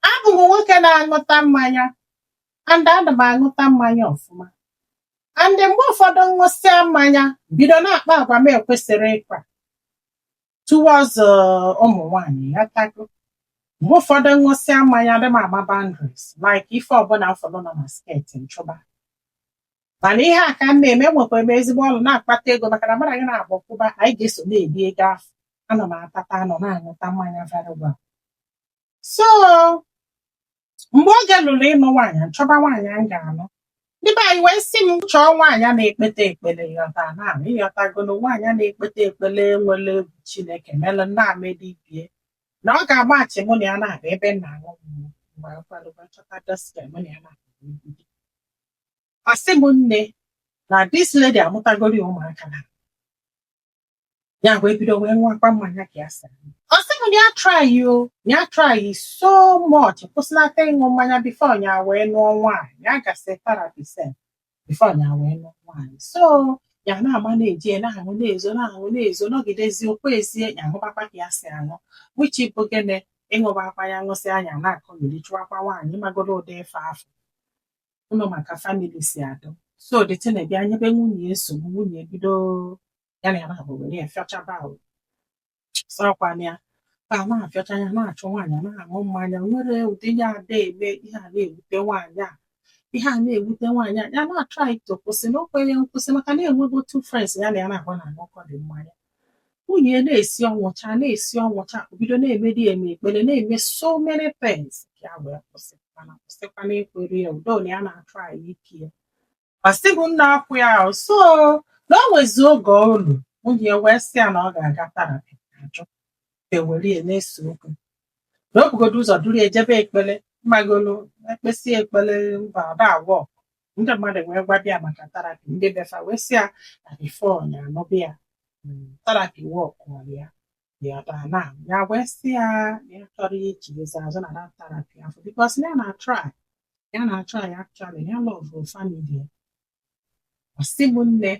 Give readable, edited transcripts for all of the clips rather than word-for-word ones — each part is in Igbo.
Abụ m nwoke na-aṅụta mmanya, and ana m aṅụta mmanya ọfụma, and mgbe ụfọdụ ṅụsịa mmanya, bido na-akpa agwa m ekwesịrị ịkpa towards ụmụ nwaanyị. Ghọtago? Mgbe ụfọdụ ṅụsịa mmanya, dị m agba boundaries, like ife ọbụla ụfọdụ nọ na skirt nchụba. Mana ihe a ka m na-eme, enwekwara m ezigbo ọrụ na-akpata ego, maka na mụ na gị na-agbakwụba, anyị ga-eso na-eri ego afọ. Ana m atata anọ na-aṅụta mmanya very well. So mgbe oge lụrụ ịnụ nwaanyị, nchọba nwaanyị m ga-anụ, ndị be anyị wee sị m chọọ nwaanyị na-ekpete ekpele. Ịghọta na ịghọtagolo? Nwaanyị na-ekpete ekpele, nwere egwu Chineke, melụ na-amedibie na ọ ga-agbachi mụ na ya na-abịa ebe m na-aṅụ mmanya. Mgbe akwadobe chọta desk, mụ na ya na-abịa. Ọ sị m nne, na this lady amụtagoro ya ụmụaka, na ya wee bido wee nwakwa mmanya ka ya si aṅụ. Ọ sị m na ya try o, ya try so much kwụsịnata ịṅụ mmanya before ya wee nụọ nwaanyị. Ya gasị therapy sef before ya wee nụọ nwaanyị. So ya na-ama na-eji ya na-aṅụ, na-ezo, na-aṅụ, na-ezo, nọgidezie okwu ezie, ya aṅụbakwa ka ya si aṅụ, which bụ gịnị? Ịṅụbakwa ya, ṅụsị anya, na-akọgheri, chụwakwa nwaanyị, magoro ụdị ife afọ ụnụ maka family si adụ. So the thing bịa nyebe nwunye nsogbu. Nwunye bido ya na ya na-abụ were ya fịọchaba o sọkwana ya ka na-afịọcha ya, na-achụ nwaanyị, na-aṅụ mmanya, nwere ụdị ya ada eme. Ihe a na-ewute nwaanyị a, ihe a na-ewute nwaanyị a. Ya na-atry to kwụsị na o kweghị nkwụsị, maka na enwego two friends ya na ya na-agba na-aṅụkọ dị mmanya. Nwunye ya na-esi ọnwụcha, na-esi ọnwụcha, o bido na-eme di ya eme ekpere, na-eme so many things ka ya wee kwụsị, mana kwụsịkwana ekwere ya. Udo na ya na-atry ike ya. Ọsị bụ nna akwụ ya ahụ. So na o nwezi oge olu, nwunye ya wee sị ya na ọ ga-aga therapy, ajụ, ewere ya na-ese okwu, na o bugodo ụzọ duru ya ejebe ekpele, mmagolu ekpesi ekpele, mba, ọ da-agwọ. Ndị mmadụ wee gwa bịa maka therapy, ndị befa wee sị ya na before ya anọbịa ya, therapy work ya ya na ya wee sị ya na ya chọrọ ichigezi azụ na that therapy afọ, because ya na-try, ya na-try actually, ya love family ya. Ọ sị m nne,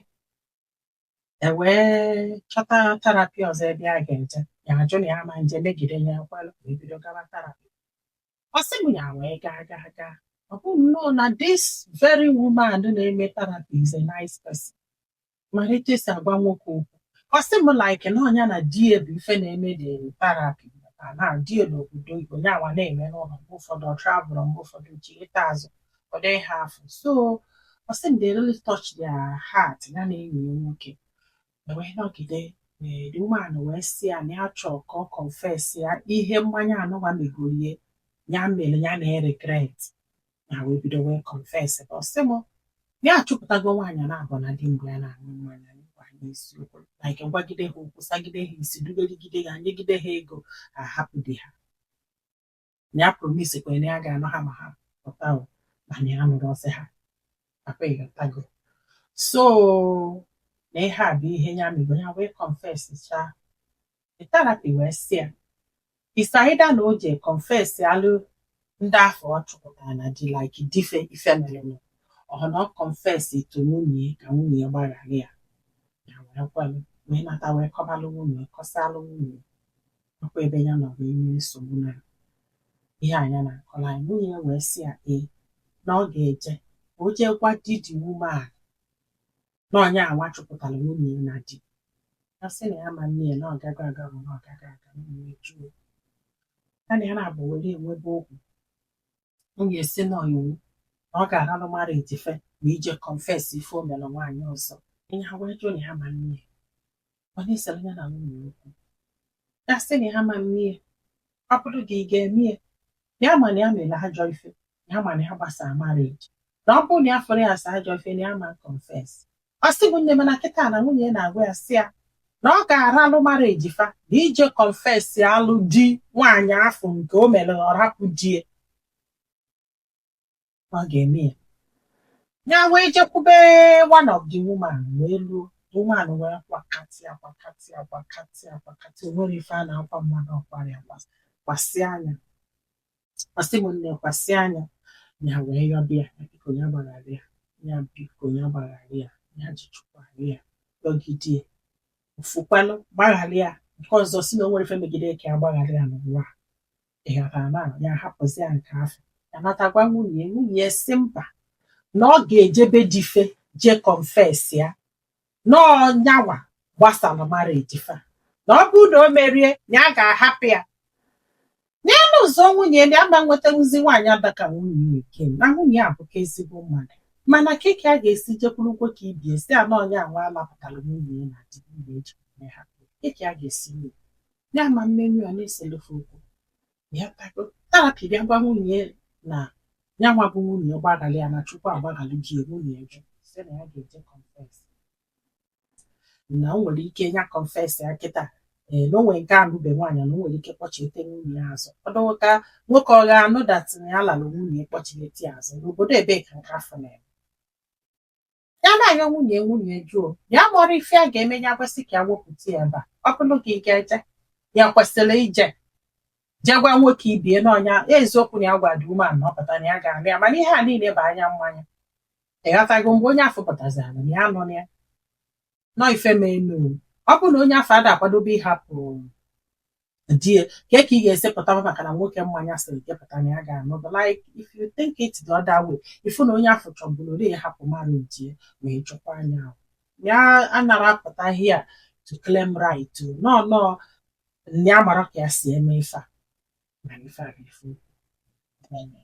e wee chọta therapy ọzọ ebe a ga-eje. Ya ajụ na ya ma nje megide ya, ekwelụ, wee bido gaba therapy. Ọ sị m ya wee gaa gaa gaa, ọ bụ nnọọ na this very woman na-eme therapy is a nice person, mara etu esi agwa nwoke okwu. Ọ sị m like na ọnya na di ya bụ ife na-eme the therapy, na di ya n'obodo oyibo, ya nwa na-eme n'ụlọ. Mgbe ụfọdụ ọ travel, mgbe ụfọdụ jiri azụ ọ dịghị ha afọ. So ọ sị m they really touch their heart, ya na enyi ya nwoke. Wee nọgide, the woman wee sị ya na ya chọọ ka ọ confess ya ihe mmanya anụnwa megorie ya, mere ya na regret ya, wee bido wee confess. Ọ sị m ya achụpụtago nwaanyị na-abụ na di mgbe ya na-aṅụ mmanya. Gwa anyị eziokwu, like gwagide ha okwu, sagide ha isi, dugerigide ha, nyegide ha ego, ha hapụ di ha. Na ya promise kwere na ya ga-anọ ha ma ha pụta o, mana ya nụrụ ọsị ha papa. Ịghọtago? So na ihe a bụ ihe ya mego, ya wee confess cha. The therapy wee sị ya it's either na o je confess alụ ndị afọ ọ chụpụtara na di, like dife ife mere, ọ na ọ confess to nwunye ka nwunye ya gbaghara ya. Ya wee kwelụ, wee nata, wee kọbalụ nwunye, kọsalụ nwunye ọkwa ebe ya nọ wee nwee nsogbu na ihe anya na-akọrọ anyị. Nwunye ya wee sị ya ee, na ọ ga-eje ka o jee gwa di the woman na ọnya awa chụpụtara nwunye ya na di ya. Sị na ya ma nne ya na ọ gago aga bụ na ọ gago aga. Nwunye jụọ ya na ya na-abụ were enwebe okwu. Nwunye si nọ iwu na ọ ga-aralụ marriage fe ma ije confess ife o mere nwaanyị ọzọ. Ihe ha wee jụ na ya ma nne ya, ọ na-esere ya na nwunye okwu. Ya sị na ya ma nne ya, ọ bụrụ gị ị ga-eme ya. Ya ma na ya mere ajọ ife, ya ma na ya gbasara marriage, na ọ bụrụ na ya fọrọ ya asa ajọ ife, na ya ma confess. Ọ sị bụ nne, mana kịta na nwunye ya na-agwa ya, sị ya na ọ ga-aralụ marriage fa na ije confess alụ di nwaanyị afọ nke o mere ọ rapụ di ya, ọ ga-eme ya. Ya wee jekwube one of the woman, wee luo, woman wee kwakatịa, kwakatịa, kwakatịa, kwakatịa. O nwere ife a na-akwa mmadụ ọkwarịa, kwasị anya. Ọsị m nne, kwasị anya. Ya wee yọbịa ya, biko ya gbaghara ya, ya biko ya gbaghara ya, ya ji Chukwu arịọ ya, yọgide ya, ofukwalụ gbaghara ya. Nke ọzọ si na o nwere ife megide ka ya gbaghara ya n'ụwa a. Ịghọtara na ya hapụzi ya nke afọ, ya natakwa nwunye. Nwunye si mba, na ọ ga-ejebe dife jee confess ya n'ọnyanwa gbasara marriage fa, na ọ bụrụ na o merie na ya ga-ahapụ ya n'elu ụzọ. Nwunye ya ama nwetanwuzi nwaanyị adaka nwunye eke na nwunye ya bụka ezigbo mmadụ, mana keke a ga-esi jekwuru nwoke ibie si ana ọnya nwa alapụtara nwunye ya na di nwunye eji mee hapụ keke a ga-esi mee ya ma mmenu ya na-eselefe okwu ya tago therapy. Bịa gwa nwunye na ya nwa bụ nwunye gbaghalị ya na Chukwu agbaghalị gị. Nwunye jụ, sị na ya ga-eje confess, na o nwere ike ya confess ya kịta, ee, na o nwere nke alụbe nwaanyị, na o nwere ike kpọchite nwunye ya azụ. Ọdụ ka nwoke ọ ga-anụ that na ya lalụ nwunye kpọchilete ya azụ n'obodo ebee ka nke afọ na-eme? Ya na-ayọ nwunye, nwunye jụọ ya mọrọ ife a ga-eme. Ya kwesị ka ya wepụta ya ebe a. Ọ bụrụ ka ị ga-eje, ya kwesịrị ije jee gwa nwoke ibie n'ọnya eziokwu na ya gwa dị umeala na ọ pụta na ya ga-anụ ya, mana ihe a niile bụ anya mmanya. Ịghọtago? Mgbe onye afọ pụtazara na ya nọ na ya nọ ife ma enu, ọ bụrụ na onye afọ ada akwadobe ịhapụ di ya, ka ị ga-esi pụta maka na nwoke mmanya sịrị gị pụta na ya ga-anụ? But like, if you think it the other way, ifu na onye afọ chọburu ore ịhapụ marriage ya, ma ịchọkwa anya ahụ ya anara apụta here to claim right o. No, no, ya mara ka ya si eme ife a, mana ife a bụ ife okwu.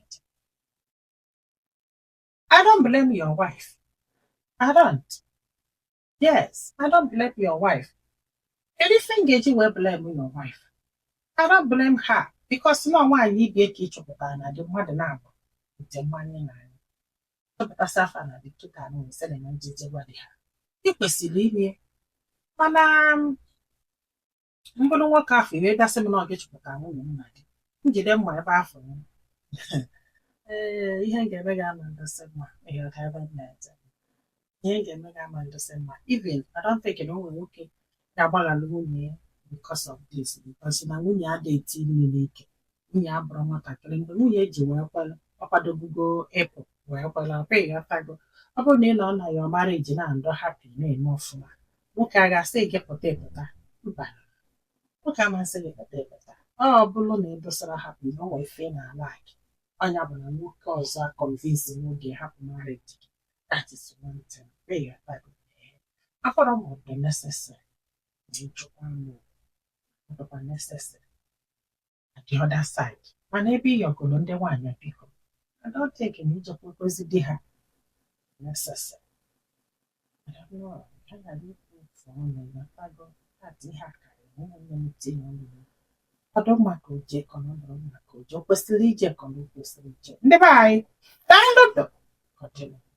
I don't blame your wife. I don't. Yes, I don't blame your wife. Kedu ife m ga-eji wee blame your wife? I don't blame her because na nwaanyị ibie ka ị chọpụtara na dị mmadụ na-abụ nke mmanya na anya chọpụtasị afa na dị kịta na ese na njeje gwa dị ha ị kwesịrị ime. Mana mbụrụ nwoke afọ iwe gasị m na ọ gị chọpụtara nwunye m na di njide mma ebe afọ m, ee, ihe m ga-eme ga-ama ndosi mma. Ịghọta ebe m na-eje? Ihe m ga-eme ga-ama ndosi mma. Even I don't think na o nwere nwoke ga-agbaghalụ nwunye ya because of this, because na nwunye adịghị eti nri n'ike. Nwunye abụrụ nwatakịrị mgbe nwunye ji wee kwelu, ọ kwadobugo ịpụ wee kwelu ọkwa. Ịghọtago? Ọ bụrụ na ị nọ na your marriage na ndụ happy, na-eme ọfụma, nwoke a ga-asị gị pụta ịpụta? Mba, nwoke amasị gị pụta ịpụta. Ọ bụrụ na ị dosara happy na o nwee ife ị na-ala gị, ọnya bụ na nwoke ọzọ convince nwoke hapụ marriage gị, that is one thing. Ịghọtago? Afọrọ m ọ dị necessary na ịchụkwa m, ọ dịkwa necessary at the other side. Mana ebe ịyọgoro ndị nwaanyị, biko, I don't think na ijekwa ozi di ha necessary. I don't know. Ka ghara ikwu ofu ọnụ. Ịghọtago? That ihe a karịrị ụmụnne m tinye ọnụ. Ọ dị mma ka o jee, ka ọ nọrọ mma ka o jee, o kwesịrị ije ka ọ na o kwesịrị ije. Ndị be anyị, daalụ. Ka ọ dị n'ụbọchị.